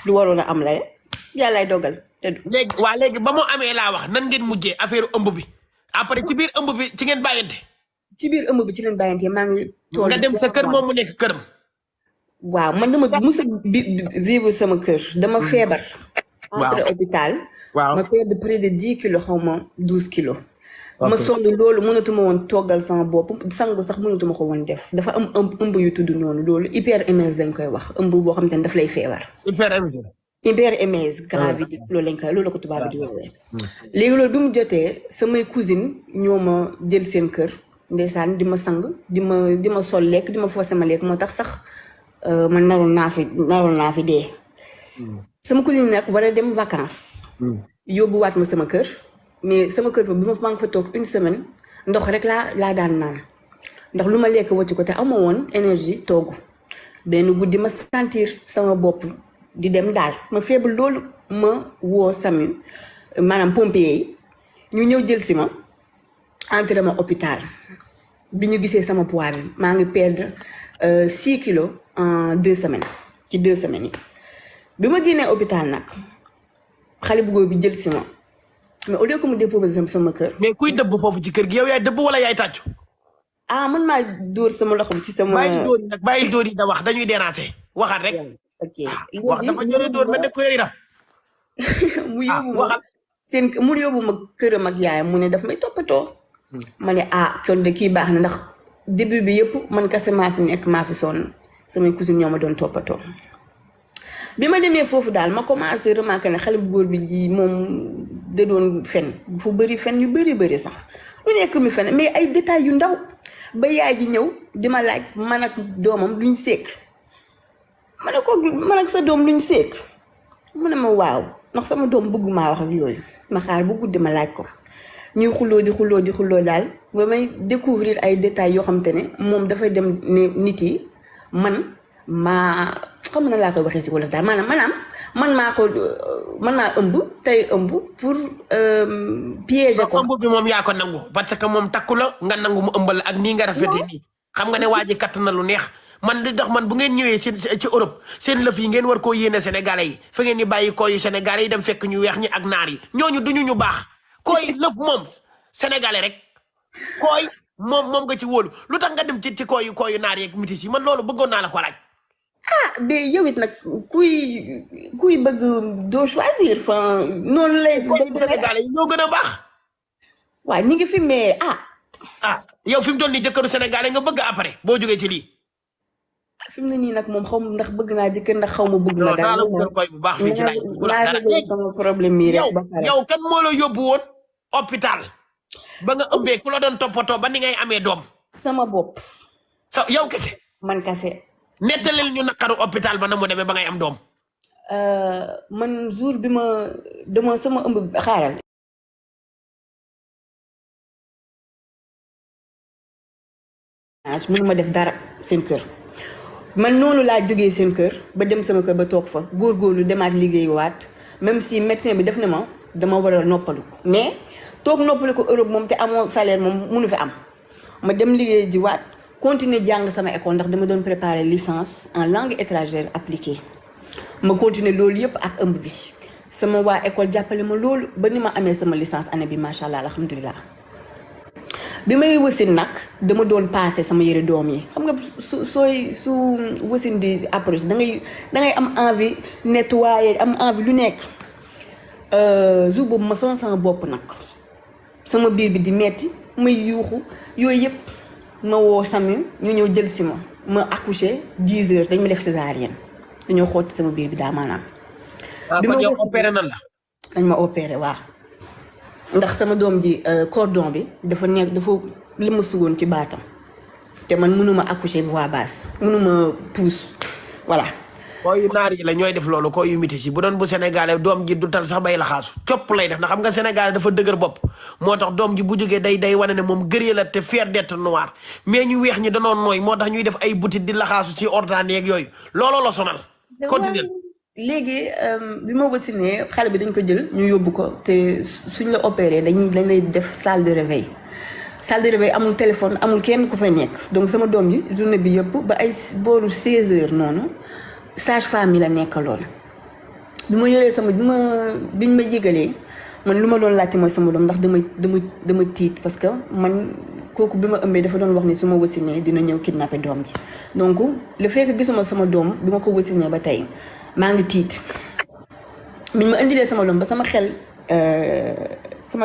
lu waroon a am la yàllaay dogal te léegi ba mu amee laa wax nan ngeen mujjee affaire ëmb bi après ci biir ëmb bi ci ngeen bàyyante ci biir ëmb bi ci leen bàyyante maa ngi tool nga dem sa kër moom mu nekk këram waaw man dama musa vivre sama kër dama feebar entre hôpital ma perdre près de 10 kilos xaw ma 12 kilos ma sonn loolu mënatuma woon toggal sama bopp sangu sax mënatuma ko woon def dafa am ëmb yu tudd noonu loolu hyperémèse lañ koy wax ëmb boo xam te ne daf lay feebar hyperémèse gravide loolu la ko tubaab bi di woowee léegi loolu bi mu jotee samay cousine ñoo ma jël seen kër ndeysaan di ma sang di ma sol lekk di ma forcé ma lekk moo tax sax man naroon naa fi dee sama cousine nag war a dem vacances yóbbuwaat ma sama kër mais sama kër bi maa ngi fa toog une semaine ndox rek laa daan naan ndax lu ma lekk wacc ko te ama woon énergie toogu benn guddi ma sentir sama bopp di dem daal ma feebal loolu ma woo SAMU maanaam pompier yi ñu ñëw jël si ma entré ma hôpital bi ñu gisee sama poids bi maa ngi perdre 6 kilos en 2 semaines ci 2 semaines yi bi ma génnee hôpital nag xale bu góor bi jël si ma mais au lieu que mu déposé sama kër. mais kuy dëbb foofu ci kër gi yow yaay dëbb wala yaay tàccu. man maa dóor sama loxo ci sama. bàyyi dóor yi da wax dañuy déranger waxaat rek. ok wax dafa ñëwee dóor mel ne ko yëri mu yóbbu ma këram ak yaayam mu ne daf may toppatoo. ma ne kon de kii baax na ndax début bi yëpp man kese maa fi nekk maa fi sonn samay cousine ñoo ma doon toppatoo. bi ma demee foofu daal ma commencé remarquer ne xale bu góor bi moom da doon fen fu bëri fen yu bëri sax lu nekk mi fen mais ay détails yu ndaw ba yaay ji ñëw di ma laaj man ak doomam luñ sekk ma ne ko man ak sa doom luñ sekk mu ne ma waaw ndax sama doom bëgg maa wax ak yooyu ma xaar bu guddi ma laaj ko ñuy xuloo daal ba may découvrir ay détails yoo xam te ne moom dafay dem ne nit yi man maa xam na laa koy waxee si wolof daal maanaam man maa ëmb tey ëmb pour piéger ko. ëmb bi moom yaa ko nangu parce que moom takku la nga nangu mu ëmbal ak nii nga rafetee nii xam nga ne waa ji katt na lu neex man di tax man bu ngeen ñëwee ci Europe seen lëf yi ngeen war koo yéene Sénégalais yi fa ngeen di bàyyi koo yu Sénégalais yi dem fekk ñu weex ñi ak naar yi ñooñu duñu ñu baax kooy lëf moom Sénégalais rek kooy moom nga ci wóolu lu tax nga dem ci kooyu naar yeeg mitis yi man loolu bëggoon naa la ko laaj. mais yow it nag kuy bëgg doo choisir fa noonu lay. Sénégalais yi ñoo gën a baax. waaw ñi ngi fi mais yow fi mu doon nii jëkkëru sénégalais nga bëgg après boo jógee ci lii. fi mu ne nii nag moom xaw ma ndax bëgg naa jëkkër ndax xaw ma bëgg na dara. non koy bu baax fii ci laay bu la dara sama problème yi rek ba pare. yow kan moo la yóbbu woon hôpital ba nga ëmbee ku la doon toppatoo ba ni ngay amee doom. sama bopp. yow kese. man kese. nettalil ñu naqaru hôpital ba na mu demee ba ngay am doom. man jour bi dama sama ëmb xaaral. mënu ma def dara seen kër man noonu laa jógee seen kër ba dem sama kër ba toog fa góorgóorlu demaat liggéeyuwaat même si médecin bi def na ma dama war a noppalu mais toog noppalu ko Europe moom te amoo salaire moom mënu fi am ma dem liggéey ji waat continuer jàng sama école ndax dama doon préparer licence en langue étrangère appliquée ma continuer loolu yëpp ak ëmb bi sama waa école jàppale ma loolu ba ni ma amee sama licence année bi macha allah alhamdulilah. bi may wasin nag dama doon passé sama yëre doom yi xam nga su wasin di approche da ngay am envie nettoyer am envie lu nekk jour boobu ma sonn sama bopp nag sama biir bi di metti may yuuxu yooyu yëpp ma woo Samu ñu ñëw jël si ma accouché 10 heures dañ ma def césarienne dañoo xotti sama biir bi daa maanaam. bi ma opéré nan la. dañ ma opéré waaw. ndax sama doom ji cordon bi dafa li ma sugoon ci baatam te man mënuma accoucher voix basse mënuma pousse voilà. koo yu naar yi la ñooy def loolu koo yu métis yi bu doon bu Sénégal doom ji du tal sax bay la xaasu copp lay def ndax xam nga Sénégal dafa dëgër bopp moo tax doom ji bu jógee day wane ne moom gëree la te fier d'être noir mais ñu weex ñi danoon nooy moo tax ñuy def ay butit di la xaasu ci ordane yeeg yooyu looloo la sonal. continuer. léegi bi ma wasinee xale bi dañ ko jël ñu yóbbu ko te suñ la opéré dañ lay def salle de réveil amul téléphone amul kenn ku fay nekk donc sama doom ji journée bi yëpp ba ay booru 16 heures noonu sage-femme yi la nekkaloon bi ma yoree biñ ma yëgalee man lu ma doon laajte mooy sama doom ndax dama tiit parce que man kooku bi ma ëmbee dafa doon wax ni su ma wasinee dina ñëw kidnappé doom ji donc le fait que gisuma sama doom bi ma ko wasinee ba tey maa ngi tiit biñ ma indilee sama doom ba sama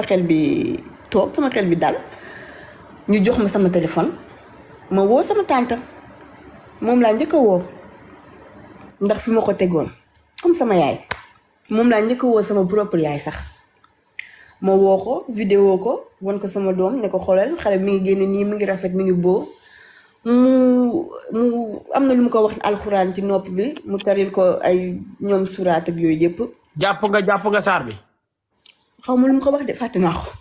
xel bi toog sama xel bi dal ñu jox ma sama téléphone ma woo sama tante moom laa njëkk a woo ndax fi ma ko tegoon comme sama yaay moom laa njëkk a woo sama propre yaay sax ma woo ko vidéo ko wan ko sama doom ne ko xoolal xale mi ngi génne nii mi ngi rafet mi ngi boo mu am na lu mu ko wax alxuraan ci nopp bi mu taril ko ay ñoom suraat ak yooyu yëpp. jàpp nga saar bi. xaw ma lu mu ko wax de fàtte naa ko.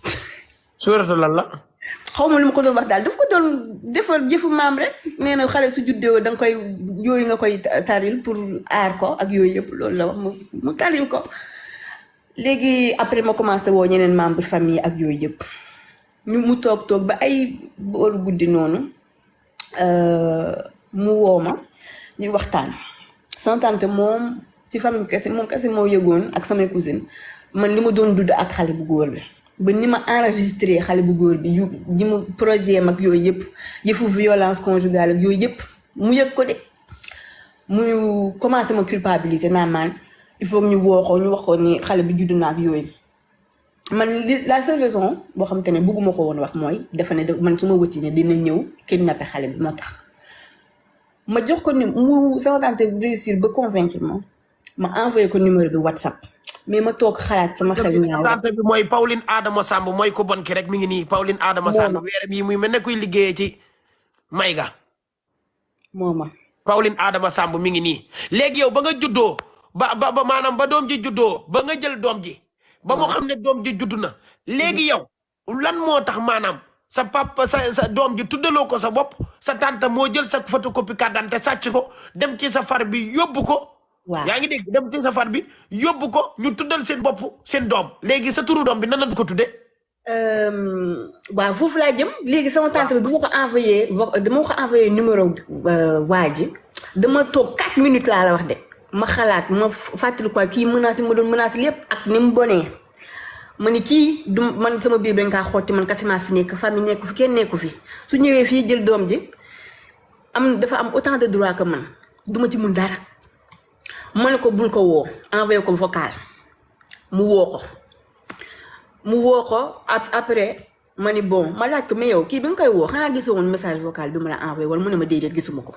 suurata lan la. xaw ma lu mu ko doon wax daal daf ko doon defar jëfu maam rek nee na xale su juddee da nga koy yooyu nga koy taril pour aar ko ak yooyu yëpp loolu la wax mu taril ko. léegi après ma commencé woo ñeneen membre famille ak yooyu yëpp mu toog ba ay booru guddi noonu. mu woo ma ñuy waxtaan sama tante moom ci famille kese moom kese moo yëgoon ak samay cousine man li ma doon dudd ak xale bu góor bi ba ni ma enregistré xale bu góor bi ji mu projet mag yooyu yëpp yëfu violence conjugale ak yooyu yëpp mu yëg ko de muy commencé ma culpabiliser naan man il faut ñu woo ko ñu wax ko ni xale bi judd na ak yooyu man la seule raison boo xam te ne bëgguma ko woon wax mooy dafa ne man su ma wëcci ne dina ñëw kidnappé xale bi moo tax ma jox ko ni mu sama tante réussir ba convaincre ma envoyé ko numéro bi WhatsApp mais ma toog xalaat sama xel ñaaw. tante bi mooy Pauline Adama Samb mooy ko bon ki rek mi ngi nii Pauline Adama Samb weeram yi muy mel ne kuy liggéeyee ci Mayga. mooma Pauline Adama Samb mi ngi nii léegi yow ba nga juddoo ba maanaam ba doom ji juddoo ba nga jël doom ji. ba moo xam ne doom ji judd na léegi yow lan moo tax maanaam sa papa sa doom ji tuddaloo ko sa bopp sa tante moo jël sa photocopie carte d'identité sàcc ko dem ci sa far bi yóbbu ko. waaw yaa ngi dégg dem ci sa far bi yóbbu ko ñu tuddal seen bopp seen doom léegi sa turu doom bi nan lañ ko tuddee. waaw foofu laa jëm léegi sama tante bi dama ko envoyé numéro waa ji dama toog 4 minutes laa la wax de. ma xalaat ma fàttali quoi kii menace ma doon menace lépp ak ni mu bonee ma ni kii du man sama biir dañ kaa xotti man kese maa fi nekk famille nekku fi kenn nekku fi su ñëwee fii jël doom ji dafa am autant de droit que man duma ci mun dara ma ne ko bul ko woo envoyé ko vocal mu woo ko après ma ni bon ma laaj ko mais yow kii bi nga koy woo xanaa gisoo woon message vocal bi ma la envoyé wala mu ne ma déedéet gisuma ko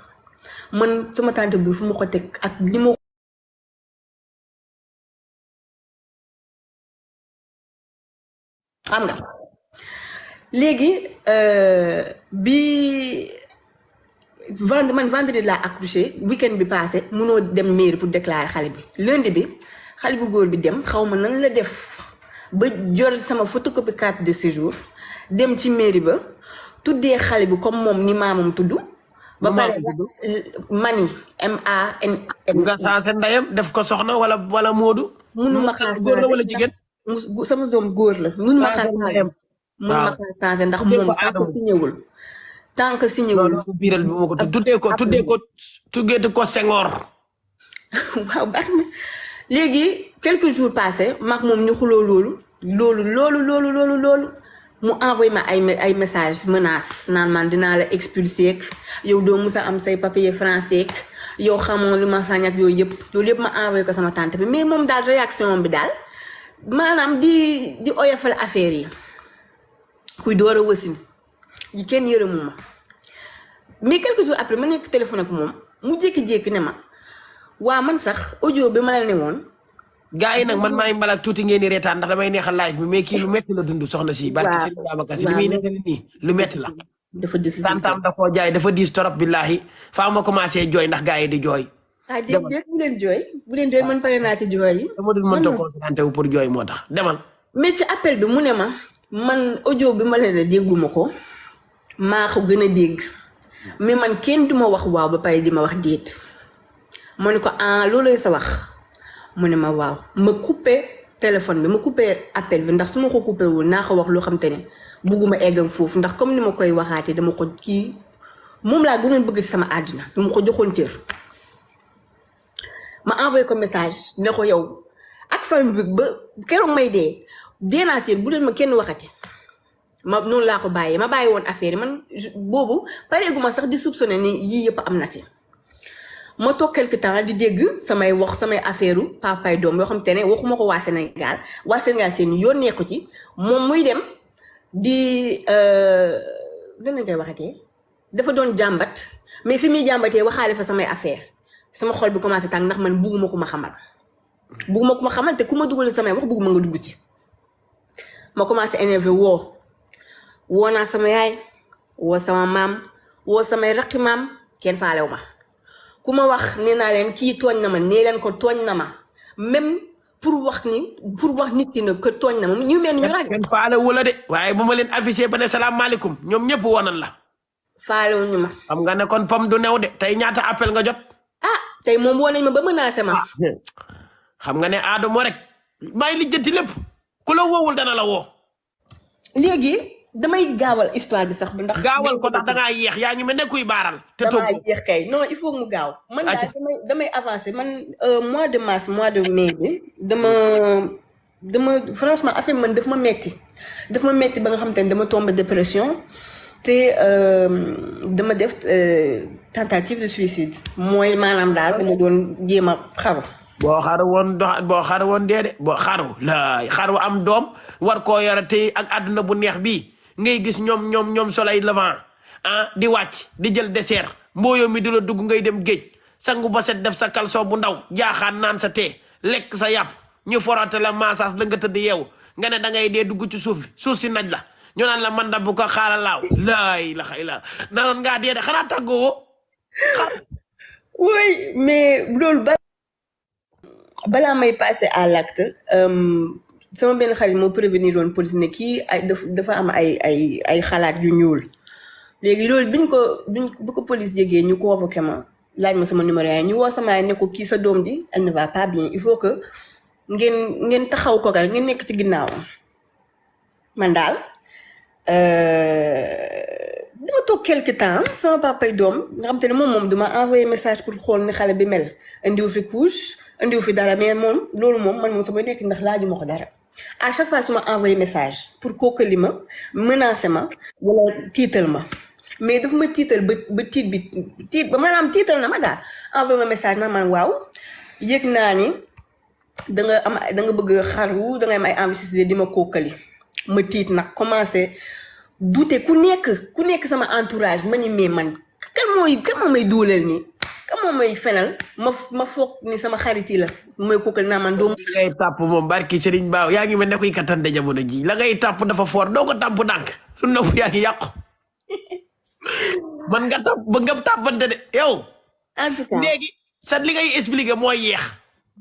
man sama tante bi fu ma ko teg ak li ma xam nga léegi bi vendredi laa accouché weekend bi passé munoo dem mairie pour déclarer xale bi lundi bi xale bu góor bi dem xaw ma nan la def ba jor sama photocopie carte de séjour dem ci mairie ba tuddee xale bi comme moom ni maamam tudd ba pare mani MAN nga saase ndayam def ko soxna wala Moodu munuma xaar góor la wala jigéen sama doom góor la munuma xaar munuma xaar changé ndax moom tant que signé wul biiral bi moo ko tuddee ko Senghor waaw baax na léegi quelques jours passés maak moom ñu xuloo loolu mu envoyé ma ay message menace naan man dinaa la expulser ak yow doo musa am say papier français ak yow xamoo li ma sañ ak yooyu yëpp ma envoyé ko sama tante bi mais moom daal réaction bi daal maanaam di oyofal affaire yi kuy door a wasin yi kenn yërëmu ma mais quelques jours après ma nekk téléphone ak moom mu jékki-jékki ne ma waa man sax audio bi ma la ne woon gaa yi nag man maay mbalak tuuti ngeen di reetaan ndax damay neexal live bi mais kii lu metti la dund soxna si barki Serigne Babacar Si li muy nekk nii lu metti la dafa difficile santam da koo jaay dafa diis torop billahi faa ma commencé jooy ndax gaa yi di jooy déet bu leen jooy man pare naa ci jooy yi dama dul mënta concentré wu pour jooy moo tax demal mais ci appel bi mu ne ma man audio bi ma leen dégguma ko maa ko gën a dégg mais man kenn duma wax waaw ba pare di ma wax déet ma ne ko loolu sa wax mu ne ma waaw ma coupé téléphone bi ma coupé appel bi ndax su ma ko coupé wul naa ko wax loo xam te ne bugguma eggam foofu ndax comme ni ma koy waxaatee dama ko kii moom laa gënoon bëgg si sama àddina dama ko joxoon cër ma envoyé ko message ne ko yow ak famille bi ba keroog may dee naa cër bu leen ma kenn waxati ma noonu laa ko bàyyee ma bàyyi woon affaire yi man boobu pareeguma sax di soupçonné ni yii yëpp am na si ma toog quelque temps di dégg samay affaire papay doom yoo xam te ne waxuma ko waa Sénégal seen yoon nekku ci moom muy dem di danañ koy waxatee dafa doon jàmbat mais fi muy jàmbatee waxaale fa samay affaire sama xol bi commencé tàng ndax man bugguma ku ma xamal te ku ma dugal samay wax bugguma nga dugg ci ma commencé énervé woo naa sama yaay woo sama maam woo samay raqi maam kenn faalew ma ku ma wax nee naa leen kii tooñ na ma nee leen ko tooñ na ma même pour wax nit ki ne que tooñ na ma ñu mel ñu rajo. kenn faale wala de waaye bu ma leen affiché ba ne salaamaaleykum ñoom ñëpp wonan la. faalewuñu ma. xam nga ne kon pom du new de tey ñaata appel nga jot. tey moom woo nañ ma ba menacé ma. xam nga ne Adamo rek may lijjanti lépp ku la woowul dana la woo. léegi. damay gaawal histoire bi sax ndax. gaawal ko ndax dangaa yéex yaa ngi mel ne kuy baaral. te damaa yéex kay non il faut mu gaaw. man daal damay avancer man mois de mars mois de mai bi dama franchement affaire man daf ma metti ba nga xam te ne dama tombé dépression te dama def tentative de suicide mooy maanaam daal dama doon jéem a xaru. boo xaru woon dee de boo xaru am doom war koo yore te ak àdduna bu neex bii. ngay gis ñoom soleil levant di wàcc di jël dessert mbooyo mi di la dugg ngay dem géej sangu ba set def sa caleçon bu ndaw jaaxaan naan sa tee lekk sa yàpp ñu forate la massage la nga tëdd yeewu nga ne da ngay dee dugg ci suuf si naj la ñu naan la man da bu ko xaaral laaw laay la xëy la naroon ngaa dee de xanaa tàggoo oui mais loolu balaa may passer à l'acte sama benn xarit moo prévenir woon police ne kii dafa am ay xalaat yu ñuul léegi loolu bu ko police yégee ñu convoqué ma laaj ma sama numéro yaay ñu woo sama yaay ne ko kii sa doom ji elle ne va pas bien il faut que ngeen taxaw ko rek ngeen nekk ci ginnaawam man daal dama toog quelque temps sama papay doom nga xam te ne moom duma envoyé message pour xool ni xale bi mel indiwu fi couche indiwu fi dara mais loolu man moom sama nekk ndax laajuma ko dara à chaque fois su ma envoyé message pour kookali ma menacé ma wala tiital ma mais daf ma tiital ba tiit ba maanaam tiital na ma daal envoyé ma message na man waaw yëg naa ni da nga bëgg xaru da nga am ay investisseurs di ma kookali ma tiit nag commencé douter ku nekk sama entourage ma ni mais man kan moo may duulal nii kan moo may fenal ma foog ni sama xarit yi la mooy kookal naa man doomu ngay tàpp moom barki Serigne Ba yaa ngi mel ne kuy kattante jamono ji la ngay tàpp dafa fort doo ko tàpp ndànk su nopp yaa ngi yàqu man nga tàppante de yow en tout cas léegi sa li ngay expliqué mooy yeex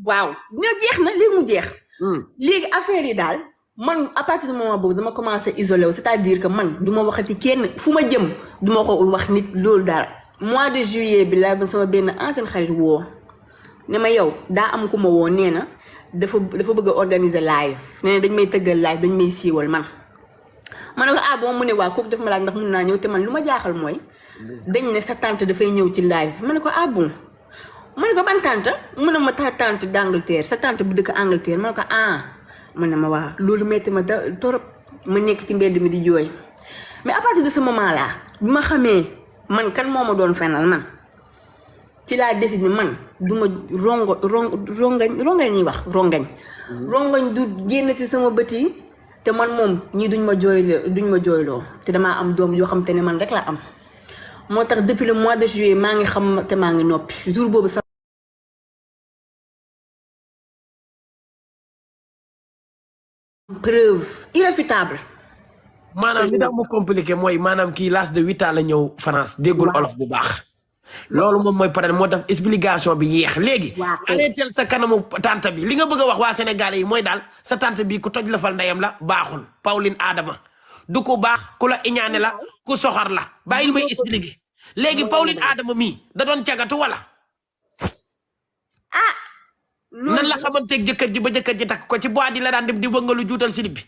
waaw ñoo jeex na léegi mu jeex léegi affaire yi daal man à partir du moment boobu dama commencé isolé wu c'est-à-dire que man du ma waxati kenn fu ma jëm du ma ko wax nit loolu dara mois de juillet bi laa ba sama benn ancienne xarit woo ne ma yow daa am ku ma woo nee na dafa bëgg a organiser live nee na dañ may tëggal live dañ may siiwal man ne ko ah bon mu ne waa kooku daf ma laaj ndax mun naa ñëw te man lu ma jaaxal mooy dañ ne sa tante dafay ñëw ci live ma ne ko ah bon ma ne ko ban tante mu ne ma ta tante d'Angleterre sa tante bu dëkk Angleterre ma ne ko ah mu ne ma waa loolu metti ma da torop ma nekk ci mbedd mi di jooy mais à partir de ce moment là bi ma xamee man kan moo ma doon fenal man ci laa décidé man du ma rongañ ñuy wax rongañ du génn ci sama bët yi te man moom ñii duñ ma jooyloo te damaa am doom yoo xam te ne man rek la am moo tax depuis le mois de juillet maa ngi xam te maa ngi noppi jour boobu sax preuve irréfutable. maanaam li tax mu compliqué mooy maanaam kii l'âge de 8 ans la ñëw France déggul olof bu baax. loolu moom mooy peut-être moo tax explication bi yéex léegi. arrêtel sa kanamu tante bi li nga bëgg a wax waa Sénégalais yi mooy daal sa tante bi ku toj la fal ndeyam la baaxul Pauline Adama du ko baax ku la iñaane la ku soxar la bàyyil may expliqué léegi Pauline Adama mii da doon cagatu wala. nan la xamanteeg jëkkër ji ba jëkkër ji takk ko ci bois di la daan dem di wëngalu juutal silib bi.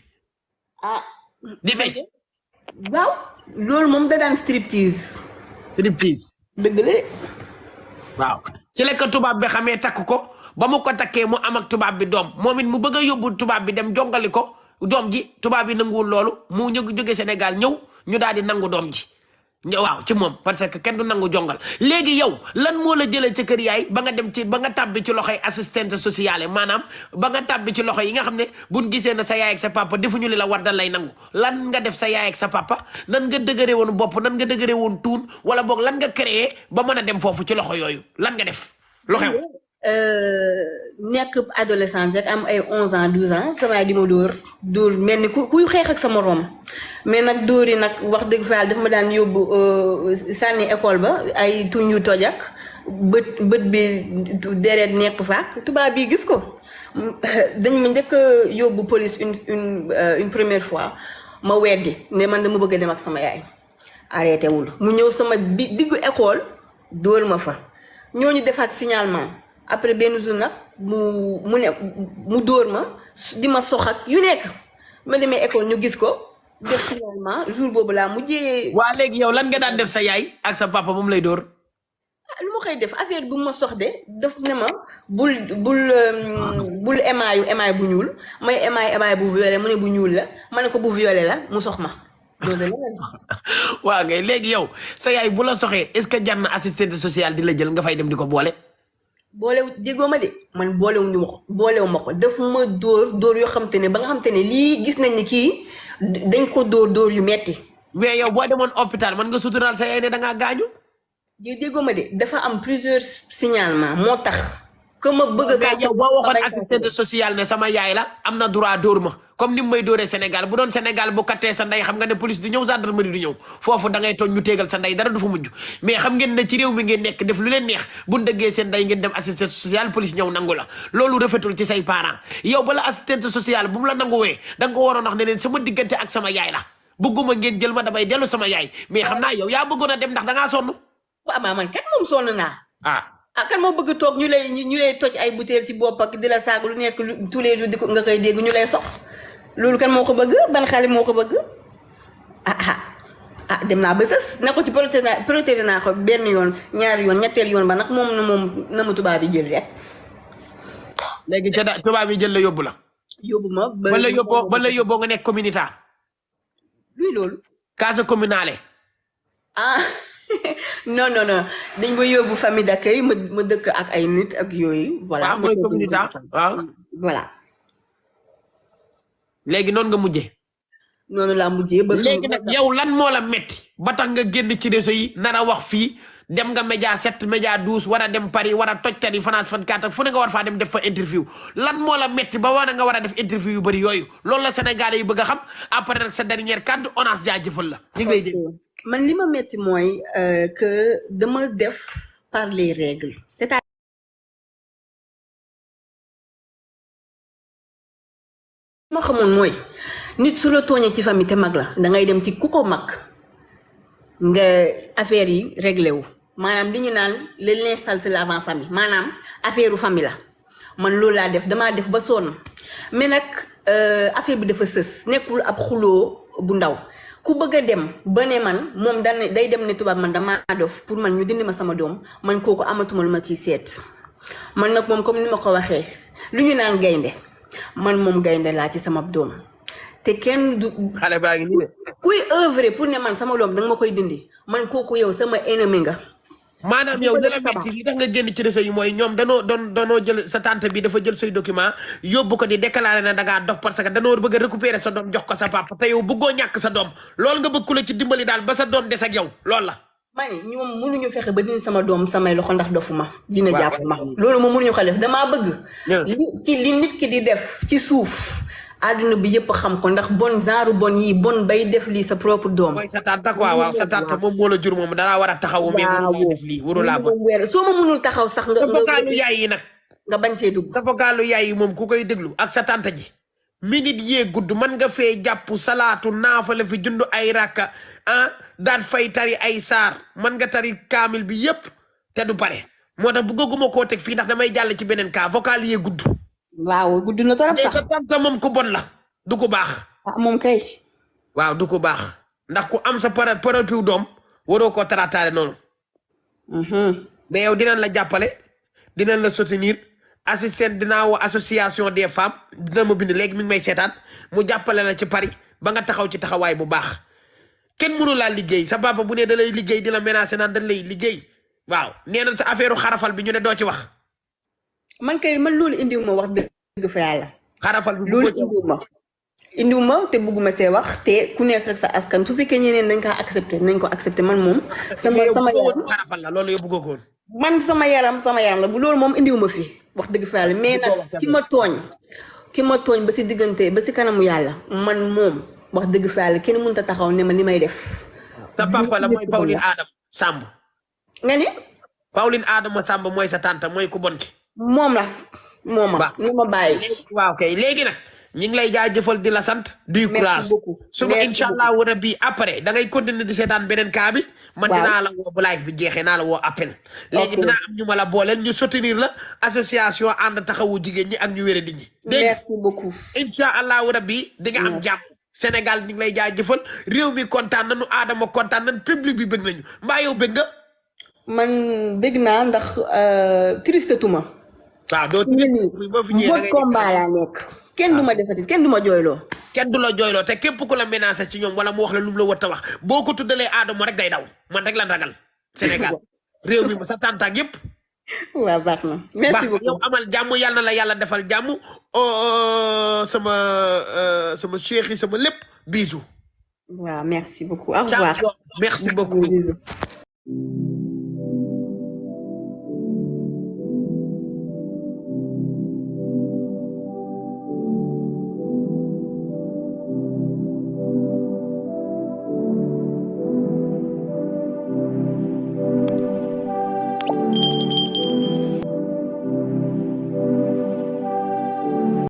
di fecc. waaw loolu moom da daan striptease. dëgg la. waaw ci la ko tubaab bi xamee takk ko ba mu ko takkee mu am ak tubaab bi doom moom it mu bëgg a yóbbu tubaab bi dem jongali ko doom ji tubaab bi nanguwul loolu mu jóge Sénégal ñëw ñu daal di nangu doom ji. waaw ci moom parce que kenn du nangu jongal léegi yow lan moo la jëlee ca kër yaay ba nga tàbbi ci loxoy assistante sociale maanaam ba nga tàbbi ci loxo yi nga xam ne buñ gisee na sa yaay ak sa papa defuñu li la war dan lay nangu lan nga def sa yaay ak sa papa nan nga dëgëre woon bopp nan nga dëgëre woon tuun wala boog lan nga créé ba mën a dem foofu ci loxo yooyu lan nga def lu xew nekk adolescente rek am ay 11 ans 12 ans sama yaay di ma dóor mel ni kuy xeex ak sa moroom mais nag dóor yi nag wax dëgg fa yàlla dafa ma daan yóbbu sànni école ba ay tuñ yu toj ak bët bi deret nekk faak tubaab bi gis ko dañ ma njëkk a yóbbu police une première fois ma weddi ne man dama bëgg a dem ak sama yaay arrêté wul mu ñëw sama diggu école dóor ma fa ñooñu defaat signalement après benn jour nag mu dóor ma di ma sox ak yu nekk ma demee école ñu gis ko def finalement jour boobu laa mujjee. waa léegi yow lan nga daan def sa yaay ak sa papa moom lay dóor. lu ma koy def affaire bu ma sox de daf ne ma bul émaay bu ñuul may émaay bu violet mu ne bu ñuul la ma ne ko bu violet la mu sox ma. waaw ngay léegi yow sa yaay bu la soxee est-ce que jar na assistante sociale di la jël nga fay dem di ko boole. boolewu déggoo ma de man boolewu ma ko daf ma dóor yoo xam te ne ba nga xam te ne lii gis nañ ni kii dañ ko dóor yu metti mais yow boo demoon hôpital man nga suturaal sa yaay ne da ngaa gaañu. déggoo ma de dafa am plusieurs signalements moo tax. que ma bëgg a yow boo waxoon assistante sociale ne sama yaay la am na droit dóor ma comme ni mu may dóoree Sénégal bu doon Sénégal bu kattee sa ndey xam nga ne police du ñëw gendarmerie du ñëw foofu da ngay tooñ ñu téegal sa ndey dara du fa mujj mais xam ngeen ne ci réew mi ngeen nekk def lu leen neex bu dëggee seen ndey ngeen dem assistante sociale police ñëw nangu la loolu rafetul ci say parents yow bala assistante sociale bu mu la nanguwee da nga ko waroon wax ne leen sama diggante ak sama yaay la bëgguma ngeen jël ma damay dellu sama yaay mais xam naa yow yaa bëggoon a dem ndax da ngaa sonn. waaw man kat moom sonn naa. kan moo bëgg toog ñu lay toj ay butéel ci bopp ak di la saag lu nekk tous les jours di ko nga koy dégg ñu lay sox loolu kan moo ko bëgg ban xale moo ko bëgg dem naa ba sës na ko ci protéger naa ko benn yoon ñaari yoon ñetteel yoon ba nag moom na ma tubaab yi jël rek. léegi ca tubaab yi jël la yóbbu la. yóbbu ma ba la yóbboo nga nekk communitaire. luy loolu. case communale. non dañ ma yóbbu famille d'accueil ma dëkk ak ay nit ak yooyu. voilà waaw mooy communitaire waaw. voilà. léegi noonu nga mujjee. noonu laa mujjee ba léegi nag yow lan moo la metti ba tax nga génn ci réseau yi nar a wax fii dem nga média 7 média 12 war a dem Paris war a toj tari France 24 ak fu ne nga war faa dem def fa interview lan moo la metti ba war nga war a def interview yu bëri yooyu loolu la Sénégalais yi bëgg a xam après nag sa dernière kàddu ONAS jaajëfal la ñu ngi lay dégg. man li ma metti mooy que dama def par les règles c'est-à-dire ma xamoon mooy nit su la tooñee ci famille te mag la dangay dem ci ku ko mag nga affaire yi réglé wu maanaam li ñu naan le linge sale se lave en famille maanaam affaire u famille la man loolu laa def damaa def ba sonn mais nag affaire bi dafa sës nekkul ab xuloo bu ndaw ku bëgg a dem ba ne man moom day dem ne tubaab man damaa dof pour man ñu dindi ma sama doom man kooku amatuma lu ma ciy seet man nag moom comme ni ma ko waxee lu ñu naan gaynde man moom gaynde laa ci sama doom te kenn du xale baa ngi nii de kuy œuvre pour ne man sama doom danga ma koy dindi man kooku yow sama ennemi nga maanaam yow dala metti li tax nga génn ci réseau yi mooy ñoom danoo jël sa tante bi dafa jël say document yóbbu ko di déclarer na dangaa dof parce que danoo bëgg a récupérer sa doom jox ko sa papa te yow bëggoo ñàkk sa doom loolu nga bëgg ku la ci dimbali daal ba sa doom des ak yow loolu la mani ñoom mënuñu fexe ba dindi sama doom samay loxo ndax dofuma dina jàpp ma loolu moom mënuñu ko def damaa bëgg li nit ki di def ci suuf àdduna bi yëpp xam ko ndax bon genre bon yi bon bay def lii sa propre doom mooy sa tante quoi waaw sa tante moom moo la jur moom danaa war a taxawu mais mënul def lii waru laa bon soo ma mënul taxaw sax nga vocalu yaay yi nag nga bañ cee dugg sa vocalu yaay yi moom ku koy déglu ak sa tante ji minute yee gudd man nga fee jàpp salaatu naafale fi jundu ay rakka daan fay tari ay saar man nga tari kaamil bi yépp te du pare moo tax bëgguma koo teg fii ndax damay jàll ci beneen cas vocal yee gudd waaw gudd na torop sax sa tante moom ku bon la du ko baax moom kay waaw du ko baax ndax ku am sa parapiw doom waroo koo tarataare noonu mais yow dinañ la jàppale dinañ la soutenir assistant dinaa woo association des femmes dina ma bind léegi mi ngi may seetaan mu jàppale la ci Paris ba nga taxaw ci taxawaay bu baax kenn mënu laa liggéey sa papa bu ne da lay liggéey di la menacer naan dañ lay liggéey waaw nee nañ sa affaire xarafal bi ñu ne doo ci wax man kay man loolu indiw ma wax dëgg fa yàlla xarafal bi loolu indiw ma te bëgguma see wax te ku nekk rek sa askan su fekkee ñeneen dañ kaa accepté nañ ko accepté man moom sama yaram xarafal la loolu yow bëggoo ko woon man sama yaram la bu loolu moom indiw ma fi wax dëgg fa yàlla mais nag ki ma tooñ ba si diggante ba si kanamu yàlla man moom wax dëgg fa yàlla kenn mënut a taxaw ne ma li may def sa papa la mooy Pauline Adama Samb nga ni Pauline Adama Samb mooy sa tante mooy ku bon ki moom la ni ma bàyyi waaw kay léegi nag ñi ngi lay jaajëfal di la sant du courage suba incha allah wara bi après da ngay continuer di seetaan beneen cas bi man dinaa la woo bu live bi jeexee naa la woo appel léegi dinaa am ñu ma la booleen ñu soutenir la association ànd taxawu jigéen ñi ak ñu wére di ñi dégg merci beaucoup incha allah wara bi di nga am jàmm Sénégal ñu ngi lay jaajëfal réew mi kontaan nañu Adama kontaan nañ public bi bëgg nañu mbaa yow bëgg nga man bëgg naa ndax triste tuma waaw doo boo fi ñëwee da ngay combat laa nekk kenn du ma defati kenn du ma jooyloo kenn du la jooyloo te képp ku la menacé ci ñoom wala mu wax la lu mu la war a wax boo ko tuddalee Adama rek day daw man rek lan ragal Sénégal réew mi sa tàntaak yëpp waaw baax na merci beaucoup yow amal jàmm yàlla na la yàlla defal jàmm sama chéri sama lépp bisou waaw merci beaucoup au revoir merci beaucoup